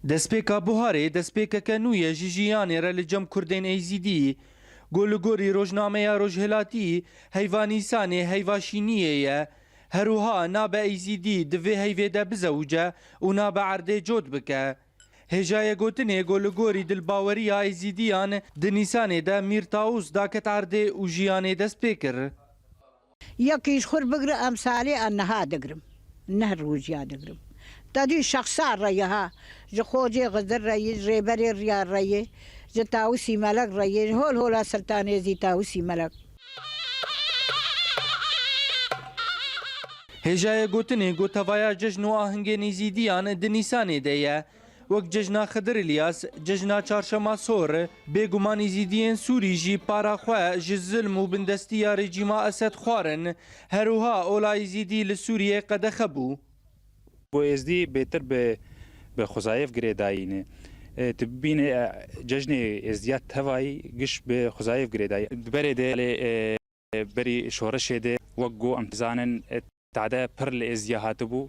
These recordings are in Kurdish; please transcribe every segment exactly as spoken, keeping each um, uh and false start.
Destpêka buharê destpêkeke nû ye ji jiyanê re li cem Kurdên Êzîdî. Ku li gorî rojnameya Rojhilatî, heyva Nîsanê heyva şîniyê ye. Her wiha nabe Êzîdî di vê heyvê de bizewice û nabe erdê cot bike. Hêjayê gotinê ku li gorî dilbaweriya Êzîdiyan di Nîsanê de Mîr Tawûs daket erdê û jiyanê dest pê kir. Yekî ji xwe bigire, em salê a niha digirim. Neh rojiya digirim. Te dî şexsa re ye ha. Ji Xocê Xizir re ye, ji Rêberê Riyar re ye, ji Tawusî Melek re ye, ji hol hola Siltanê zî Tawusî Melek. Hêjayê gotinê ku tevaya cejn û ahingên Êzîdiyan di Nîsanê de ye. Wek cejna Xidir Îlyas, cejna Çarşema Sor, bêguman Êzîdiyên Sûrî jî para xwe ji zilm û bindestiya rejîma Esed xwarin. Her wiha ola Êzîdî li Sûriyê qedexe bû. Ku Êzdî bêtir bi, bi Xwezayê ve girêdayî ne. E, tu bibîne, e, cejnê Êzdiya tevayî giş bi Xwezayê ve girêdayî. Di berê de, e, berî şoreşê de, wek ku em dizanin, e, tade pir li Êzdiya hatibû.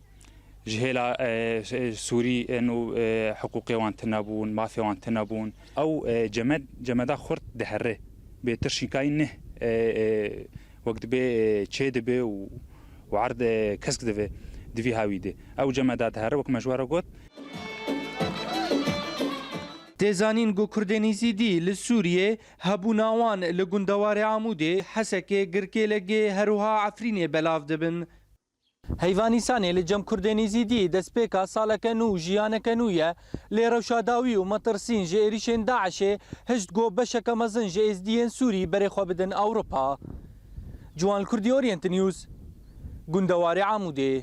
Ji hêla, e, Sûrî ên û, e, hiqûqê wan tune bûn, mafê wan tune bûn. Ew, e, cemed, cemeda xurt dihere. Bêtir şînkayî neh, e, e, wek dibe, e, çê dibe û, û erd, e, kesk dibe di vî hawî de. Ew cemeda dihere, wek me ji we re got. Tê zanîn ku Kurdên Êzîdî li Sûriyê hebûna wan li gundewarê Amûdê, Hesekê, Girkêlegê, her wiha Efrînê belav dibin. Heyva Nîsanê li cem Kurdên Êzîdî destpêka saleke nû, jiyaneke nû ye. Lê rewşa dawî û metirsîn ji êrîşên DAIŞê hişt ku beşeke mezin ji Êzdiyên Sûrî berê xwe bidin Ewropa. Ciwan Kurdî, Orient News, gundewarê Amûdê.